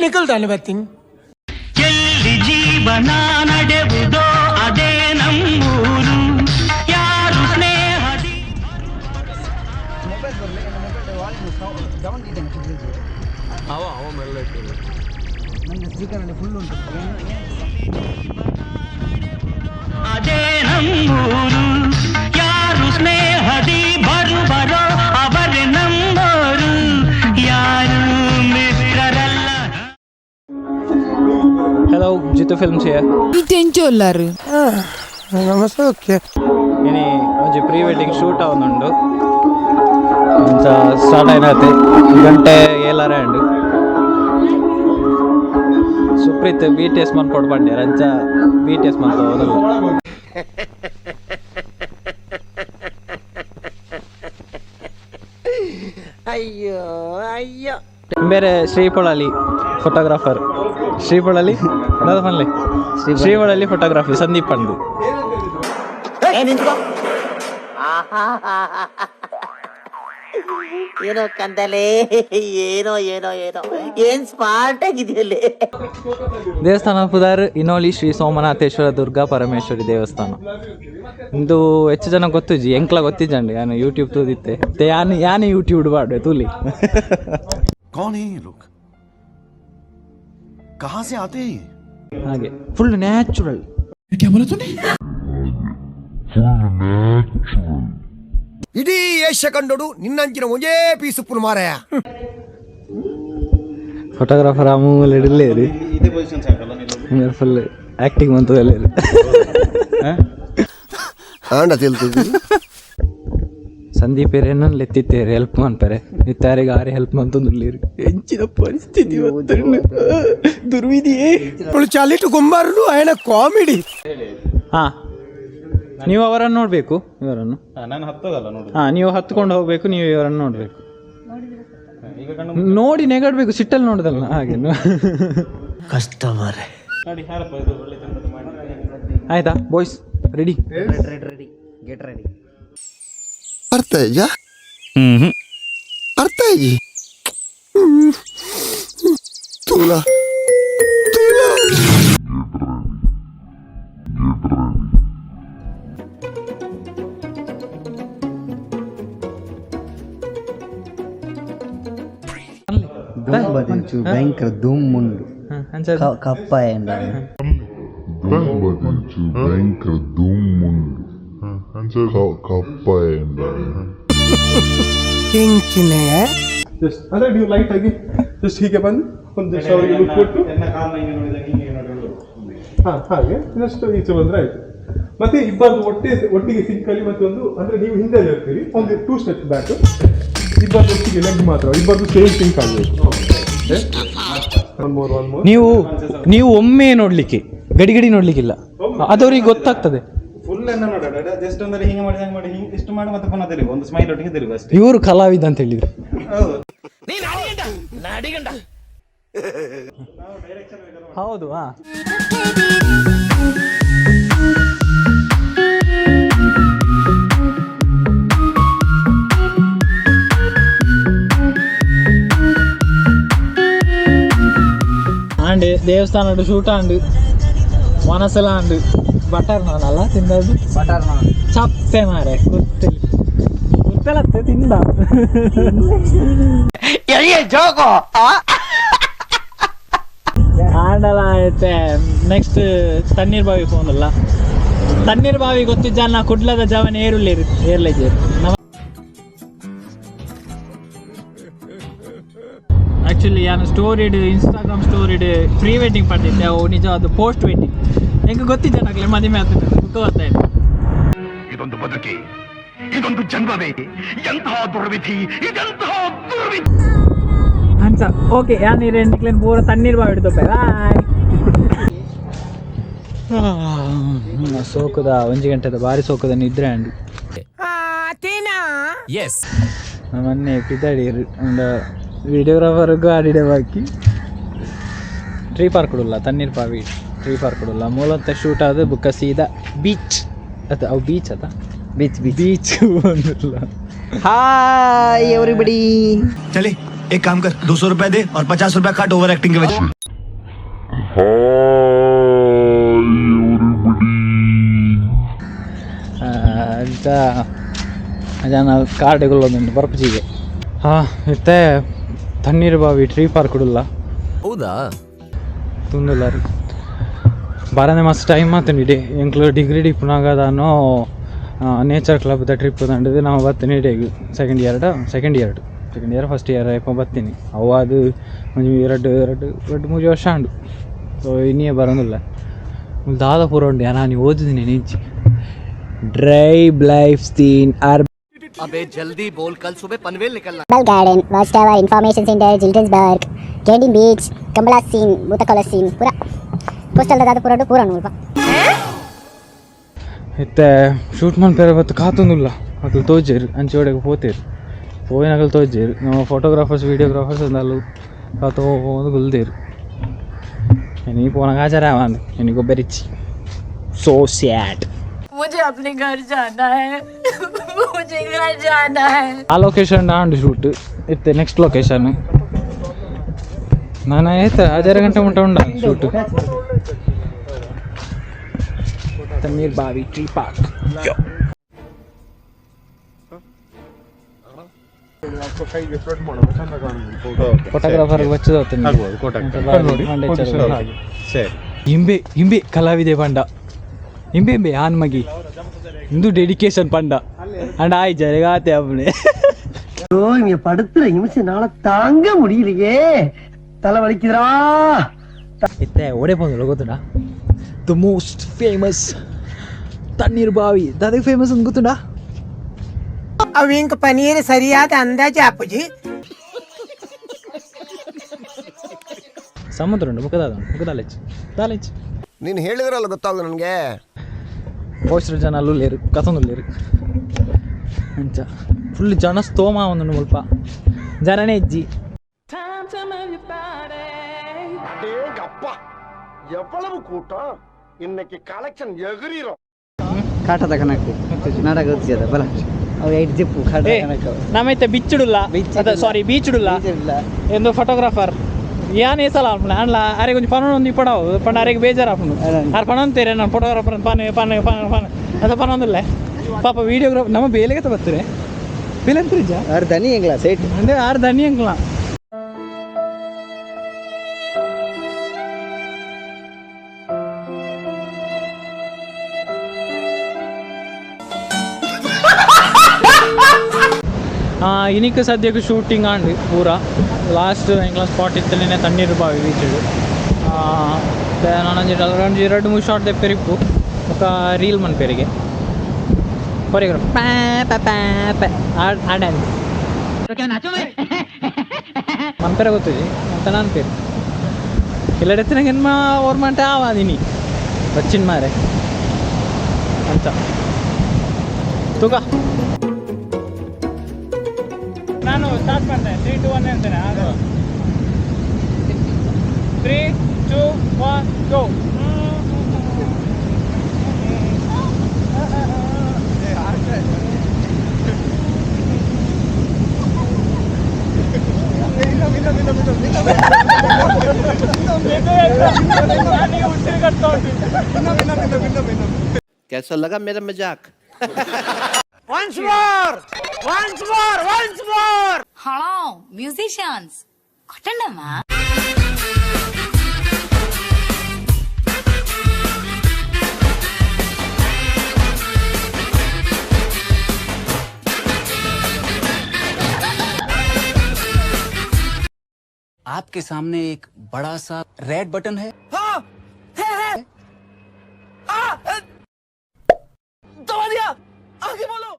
ನಿಕಲ್ದಾನೆ ಬರ್ತೀನಿ. ಎಲ್ಲಿ ಜೀವನ ನಡೆವುದೋ ಅದೇ ನಮ್ಮೂರು, ಯಾರು ಸ್ನೇಹದಿ. ಅದೇ ನಮ್ಮೂರು, ಯಾರು ಸ್ನೇಹದಿ ಬರುವರೋ ಅವರೇ ನಮ್ಮೋರು, ಯಾರು ಮಿತ್ರರಲ್ಲ. Hello, Jithu films here. ಇಂತೆಂಚೊಲ್ಲಾರು? ನಮಸ್ತೆ, ಓಕೆ. ಇನಿ ಒಂಜಿ ಪ್ರೀ ವೆಡ್ಡಿಂಗ್ ಶೂಟ್ ಆವೊಂದುಂಡು. ಅಂಚ ಸ್ಟಾರ್ಟ್ ಆಯ್ನಾತೆ, ಗಂಟೆ ಏಲಾರೆ and. Supreeth BTS ಮನ್ಪೊಡು ಪಂಡೆರ್, ಅಂಚ BTS ಮನ್ಪ ಹೋದಲ್ಲ. ಅಯ್ಯೋ ಅಯ್ಯೋ. ಬೇರೆ ಶ್ರೀಪೊಳಲಿ ಫೋಟೋಗ್ರಾಫರ್, ಶ್ರೀಪೊಳಲಿ ದಾದ ಪನ್ಲೆ, ಶ್ರೀಪೊಳಲಿ ಫೋಟೋಗ್ರಫಿ ಸಂದೀಪ್ ಪಂಡು. ಏನೋ ಕಂದಲೇ, ಏನೋ ಏನೋ ಏನೋ, ಏನ್ ಸ್ಮಾರ್ಟ್ ಆಗಿದೆಯಲ್ಲೇ. ದೇವಸ್ಥಾನ ಪುದಾರ್ ಇನೋಲಿ ಶ್ರೀ ಸೋಮನಾಥೇಶ್ವರ ದುರ್ಗಾ ಪರಮೇಶ್ವರಿ ದೇವಸ್ಥಾನ. ಇಂದು ಹೆಚ್ಚು ಜನ ಗೊತ್ತುಜಿ, ಎಂಕ್ಲ ಗೊತ್ತಿಜ್ಜಂడి. ಯಾನ್ ಯೂಟ್ಯೂಬ್ ತೂದಿತ್ತೆ. ತೆ ಯಾನ್ ಯಾನ್ ಯೂಟ್ಯೂಬ್ ಪಾಡ್ವೆ ತೂಲಿ. कौन है ये लोग? कहां से आते हैं ये? ಹಾಗೆ ಫುಲ್ ನ್ಯಾಚುರಲ್. ಇಡೀ ಏಷ್ಯಾ ಕಂಡೋಡು ನಿನ್ನಂಚಿನ ಒಂದೇ ಪೀಸುಪ್ಪುನು ಮಾರಾಯ. ಫೋಟೋಗ್ರಾಫರ್ ಆಮೂಲ್ ಇಡಲೇರಿ, ಫುಲ್ ಆಕ್ಟಿಂಗ್ ಮಂತದಲ್ಲೇರು. ಆಂಡ ತಿಳ್ತದೆ. ಸಂದೀಪ್ ಏನನ್ನ ಲೆತ್ತಿತ್ತೇರು ಹೆಲ್ಪ್ ಮನ್ಪರೆ ಇತ್ತಾರಿಗೆ ಆರೆ ಹೆಲ್ಪ್ ಮಂತೊಂದುಲ್ಲೇರು. ಎಂಚಿನ ಪರಿಸ್ಥಿತಿ ಗೊತ್ತುಂಡು ದುರ್ವಿಧಿಯೇ. ಅವಳು ಚಾಲಿಟು ಕುಂಬಾರನು ಆಯನ ಕಾಮಿಡಿ. ಹಾ, ನೀವು ಅವರನ್ನು ನೋಡಬೇಕು, ಇವರನ್ನು. ನಾನು ಹತ್ತದಲ್ಲ ನೋಡು. ಹಾ, ನೀವು ಹತ್ಕೊಂಡು ಹೋಗ್ಬೇಕು, ನೀವು ಇವರನ್ನು ನೋಡಬೇಕು. ನೋಡಿ ನೆಗಡ್ಬೇಕು, ಸಿಟ್ಟಲ್ಲಿ ನೋಡುದಲ್ಲ ಹಾಗೆ. ಕಸ್ಟಮರ್. ನೋಡಿ ಯಾರಪ್ಪ ಇದು, ಒಳ್ಳೆ ಚಂದದ ಮಾಡಿ. ಆಯ್ತಾ boys, ready? Ready, get ready. ಅರ್ಥ ಆಯ್ತಾ? ಅರ್ಥ ಆಯ್ತು. ತೂಲಾ ತೂಲಾ. ಭಯಂಕರ ಧೂಮ್ ಉಂಡು. ಕಪ್ಪ. ಭಯಂಕರ ಧೂಮ್ ಉಂಡು. ಕಪ್ಪ. ಎಂಚಿನ? ಜಸ್ಟ್ ಅಂದರೆ ನೀವು ಲೈಟ್ ಆಗಿ ಜಸ್ಟ್ ಹೀಗೆ ಬಂದು ಒಂದು ಜಸ್ಟ್ ಅವರಿಗೆ ಲುಕ್ ಕೊಟ್ಟು, ಎನ್ನ ಕಾಲ್ನ ಹಿಂಗೆ ನೋಡಿದಾಗ ಹಿಂಗೆ ನೋಡಿ. ಹಾಂ, ಹಾಗೆ ಜಸ್ಟ್ ಈಚೆ ಬಂದ್ರೆ ಆಯ್ತು. ಮತ್ತೆ ಇಬ್ಬರದು ಒಟ್ಟೆ ಒಟ್ಟಿಗೆ ಸಿಂಕಲ್ಲಿ ಮತ್ತೆ ಒಂದು, ಅಂದ್ರೆ ನೀವು ಹಿಂದೆ ಇರ್ತೀರಿ, ಒಂದು ಟೂ ಸ್ಟೆಪ್ ಬ್ಯಾಕ್, ಇಬ್ಬರದು ಒಟ್ಟಿಗೆ ಲೆಗ್ ಮಾತ್ರ, ಇಬ್ಬರದು ಸೇಮ್ ಸಿಂಕ್ ಆಗಬೇಕು. One more, one more. ನೀವು ನೀವು ಒಮ್ಮೆ ನೋಡ್ಲಿಕ್ಕೆ, ಗಡಿ ಗಡಿ ನೋಡ್ಲಿಕ್ಕಿಲ್ಲ, ಅದವ್ರಿಗೆ ಗೊತ್ತಾಗ್ತದೆ. ಫುಲ್ ಎನ್ನ ನೋಡ, ಜಸ್ಟ್ ಅಂದ್ರೆ ಹಿಂಗೆ ಮಾಡಿ, ಹಂಗೆ ಮಾಡಿ, ಹಿಂಗೆ ಇಷ್ಟು ಮಾಡಿ, ಮತ್ತೆ ಪುನಃ ತಿರುಗು, ಒಂದು ಸ್ಮೈಲ್ ಒಟ್ಟಿಗೆ ತಿರುಗು ಅಷ್ಟೇ. ಇವರು ಕಲಾವಿದ ಅಂತ ಹೇಳಿದ್ರು. ಹೌದು. ಹೌದು, ಹಾ. ಆಂಡ್ ದೇವಸ್ಥಾನ ಶೂಟ್ ಆಂಡ್ ಮನಸ್ಸೆಲ್ಲ ಆಂಡ್ ಬಟರ್ ನಾನ್ ಅಲ್ಲ ತಿಂದದ್ದು? Butter non. ಚಪ್ಪೆ ಮಾರೆ, ಗೊತ್ತಿಲ್ಲ, ಗೊತ್ತಿಲ್ಲತ್ತೆ ತಿಂದ. ಜೋಕೋ. ಆಂಡಲ ಐತೆ. ನೆಕ್ಸ್ಟ್ ತಣ್ಣೀರ್ ಬಾವಿ ಫೋನಲ್ಲ. ತಣ್ಣೀರ್ ಬಾವಿ ಗೊತ್ತಿಜ್ಜಾನ ಕುಡ್ಲದ ಜವನ್ ಏರುಳ್ಳೇರು ಏರ್ಲೇಜೇರು. ಆಕ್ಚುಲಿ ಯಾನು ಸ್ಟೋರಿಡ್, ಇನ್ಸ್ಟಾಗ್ರಾಮ್ ಸ್ಟೋರಿಡ್ ಪ್ರೀ ವೆಡ್ಡಿಂಗ್ ಪಡೆದಿದ್ದೆ. ಅವು ನಿಜ ಅದು ಪೋಸ್ಟ್ ವೆಡ್ಡಿಂಗ್. ಹೆಂಗೆ ಗೊತ್ತಿದ್ದೆ ಮದುವೆ ಆಗ್ತಿತ್ತು, ಬುಕ್ಕ ಬರ್ತಾ ಇದೆ. ಇದೊಂದು ಬದುಕಿ, ಇದೊಂದು ಜನ್ಮವೇ? ಎಂತಹ ದುರ್ವಿಧಿ, ಇದೆಂತಹ ದುರ್ವಿಧಿ! ಅಂಚ ಓಕೆ, ಯಾನ್ ನಿಕ್ಲೆನ್ ಪೂರ ತಣ್ಣೀರ್ ಬಾವಿ ಹಿಡ್ದೊಪ್ಪೆ. ಬಾಯ್. ಸೋಕುದ ಒಂಜಿ ಗಂಟೆದ ಬಾರಿ ಸೋಕುದ ನಿದ್ರೆ ಅಂಡ್ ಮೊನ್ನೆ ಪಿದಾಡೀರ್ ಅಂಡ ವಿಡಿಯೋಗ್ರಾಫರ್ ಗಾಡಿಡೆ ಬಾಕಿ. ಟ್ರೀ ಪಾರ್ಕ್ ಉಲ್ಲ ತಣ್ಣೀರ್ ಬಾವಿ ಟ್ರೀ ಪಾರ್ಕ್ ಉಲ್ಲ ಮೂಲಂತ ಶೂಟ್ ಆದ ಬುಕ್ಕ ಸೀದಾ ಬೀಚ್ ಅತ್ತ ಅವು ಬೀಚ್ ಅತ್ತ ಬೀಚ್ ಬೀಚ್ ಬೀಚ್ ಒಂದಿಲ್ಲ. Hi everybody. चले एक काम कर 200 रुपए दे और 50 रुपए काट ओवर एक्टिंग के वजह। Hi everybody. ಅಂಚ ಜನ ಕಾರ್ಡೆಗುಲ್ಲೊಂದುಂಡು ಬರ್ಪುಜಿಗೆ. ಹಾಂ ಇತ್ತೆ ತಣ್ಣೀರು ಬಾವಿ ಟ್ರೀ ಪಾರ್ಕ್ ಉಲ್ಲ. ಹೌದಾ? ತುಂದುಲಾರಿ ಬಾರನೆ ಮಸ್ತ್ ಟೈಮ್ ಆತಂಡು ಇಡೀ ಎಂಕ್ಲು ಡಿಗ್ರಿ ಡಿಪ್ಪುನಾಗ ದಾನೋ ನೇಚರ್ ಕ್ಲಬ್ದ ಟ್ರಿಪ್ ದಂಡದು ನಾವು ಬತ್ತೀನಿ ಇಡೀ second year second year second year first year ಐಪ ಬತ್ತೀನಿ. ಅವು ಅದು ಒಂಜಿ ಎರಡು ಎರಡು ಎರಡು ಮೂರು ವರ್ಷ ಉಂಡು. ಸೊ ಇನ್ನೇ ಬರೋದಿಲ್ಲ. ದಾದ ಪೂರ ಉಂಡು ನಾನು ಓದಿದ್ದೀನಿ ನಿಂಚಿ ಡ್ರೈ ಲೈಫ್ ಸ್ಟೀನ್ ಆರ್ ಅಬೆ ಜಲ್ದಿ ಬೋಲ್, ಕಲ್ ಸುಬೆ Panvel ನಿಕಲ್ನಾ. Bell Garden, Watch Tower, Information Center, Children's Park, Canteen Beach, Kambala Scene, Bhutakala Scene, ಪೂರ ಕೋಸ್ಟಲ್ ದಾದ ಪೂರ ಉಂಡು, ಪೂರ ಉಂಡು. ಇತ್ತೆ ಶೂಟ್ ಮನ್ಪೆರೆ ಬತ್ತು ಕಾತೊಂದುಲ್ಲ ಅಕುಲು ತೋಜೆರ್ ಅಂಚೆ ಒಡೆಗ್ ಪೋತೆರ್ ಪೋಯಿನಕುಲು ತೋಜೆರ್. ನಮ್ಮ ಫೋಟೋಗ್ರಾಫರ್ಸ್ ವೀಡಿಯೋಗ್ರಾಫರ್ಸ್ ಅಂದಲ್ಲು ಕಾತೋಂದು ಗುಲ್ದೇರ್. ಇನಿ ಪೋನಗ ಆಚಾರ ಆವಂದ್ ಇನಿ ಗೊಬ್ಬೆರಿಚ್ಚಿ. ಸೋ ಸ್ಯಾಡ್. मुझे अपने घर जाना है, मुझे घर जाना है. ಆ ಲೊಕೇಶನ್ ಆಂಡ್ ಶೂಟ್ ಇತ್ತೆ ನೆಕ್ಸ್ಟ್ ಲೊಕೇಶನ್ ನಾನು ಆಯ್ತು ಹಜಾರು ಗಂಟೆ ಮುಟ್ಟ ಉಂಡ ಶೂಟ್. ತಣ್ಣೀರ್ ಬಾವಿ ಟ್ರೀ ಪಾರ್ಕ್. ಫೋಟೋಗ್ರಾಫರ್ ಸರಿ. ಇಂಬೆ ಇಂಬೆ ಕಲಾವಿದೆ ಪಂಡ ಇಂಬೆ ಇಂಬೆ ಆನ್ ಮಗಿ ಇಂದು ಡೆಡಿಕೇಶನ್ ಪಂಡ ಅಂಡ್ ಆಯ್ ಜರಗಾತೆ ಅಪ್ಪನೆ. ஐயோ, இங்க படுத்துற நிமிஷம்னால தாங்க முடியலையே, தலை வலிக்குதுடா. ಇತ್ತೆ ಓಡೆ ಪೋಂದುಲ್ಲ ಗೊತ್ತುಂಡಾ? The most famous Thanneer Bavi ದಾದಕ್ಕೆ ಫೇಮಸ್ ಅಂತ ಗೊತ್ತುಂಡಾ? ಅವು ಇಂಕ್ ಪನೀರ್ ಸರಿಯಾದ ಅಂದಾಜು ಅಪ್ಪುಜಿ. ಸಮುದ್ರ ಉಂಟು ಬುಕ್ಕ ದಾದ ಬುಕ್ಕ ದಾಲೆಚ್ ದಾಲೆಚ್. ನೀನು ಹೇಳಿದ್ರಲ್ಲ ಗೊತ್ತಾಗದು ನನಗೆ. ಪೋಸ್ಟರ್ ಜನ ಅಲ್ಲುಲ್ಲೇರು ಕತೊಂದುಲ್ಲೇರು ಅಂಚ ಫುಲ್ ಜನ ಸ್ತೋಮ ಒಂದು ಮುಲ್ಪ ಜನನೇ ಇಜ್ಜಿ. அப்பா எவ்வளவு கூட்டம் இன்னைக்கு, கலெக்ஷன் எகிரிரும். ಕಾಟದ ಕನಕು ನಾಟಕ ಗೊತ್ತಿದೆ ಬಲ ಅವು ಐಟ್ ಜಿಪ್ಪು ಕಾಟದ ಕನಕು. ನಮೈತೆ ಬಿಚ್ಚುಡುಲ್ಲ ಸಾರಿ ಬೀಚುಡುಲ್ಲ ಎಂದು ಫೋಟೋಗ್ರಾಫರ್ ಯಾನ್ ಏಸಲ ಅನ್ಲ ಅರೆ ಕೊಂಚ ಪನೊಂದು ಇಪ್ಪಡವು ಪಂಡ ಅರೆಗೆ ಬೇಜಾರಾಪುಂಡು. ಆರ್ ಪನೊಂತೇರೆ ನಾನು ಫೋಟೋಗ್ರಾಫರ್ ಪನ್ ಪನ್ ಪನ್ ಪನ್ ಅದ ಪನೊಂದುಲ್ಲೆ ಪಾಪ ವೀಡಿಯೋಗ್ರಾಫರ್ ನಮ್ಮ ಬೇಲೆಗೆ ಬರ್ತಾರೆ ಬೇಲೆ ಅಂತ ಆರು ದನಿ ಎಂಗ್ಲಾ ಸೇಟ್ ಅಂದ್ರೆ ಆರು ದನಿ ಅಂಕ್ಲ. ಇನಿಕ್ ಸದ್ಯಕ್ಕೆ ಶೂಟಿಂಗ್ ಆಂಡ್ ಪೂರ ಲಾಸ್ಟ್ ಎಂಕ್ಲ ಸ್ಪಾಟ್ ಇತ್ತಲೇನೆ ತಣ್ಣೀರು ಬಾವಿ ಬೀಚ್. ನಾನೊಂಜಿ ಒಂಜಿ ಎರಡು ಮೂರು ಶಾರ್ಟ್ ದೆಪ್ಪೆರಿಪ್ಪು ಬೊಕ ರೀಲ್ ಮನ್ಪೆರಿಗೆ ಕೊರಿಯೋಗ್ರಾಫ್ ಪ್ಯಾ ಪ್ಯಾ ಪ್ಯಾ ಪ್ಯಾ ಆ ಡ್ಯಾನ್ಸ್ ಮನ್ಪೆರೆ ಗೊತ್ತಿಜಿ ಅಂತ ನಾನು ಪೇರು ಇಲ್ಲಡೆತ್ತಿನ ಎನ್ಮ ಓರ್ಮಂಟೆ ಆವಾದಿನಿ ಬಚ್ಚಿನ ಮಾರೆ ಅಂತ ತೂಕ. ನಾನು ಸ್ಟಾರ್ಟ್ ಮಾಡ್ತೇನೆ 3 2 1 ಹೇಳ್ತೇನೆ. ಅದು 3 2 1 ಗೋ. कैसा लगा मेरा मजाक? Once more, once more, once more. Hello musicians కొట్టండమ్మా. आपके सामने एक बड़ा सा रेड बटन है। दबा दिया, आगे बोलो.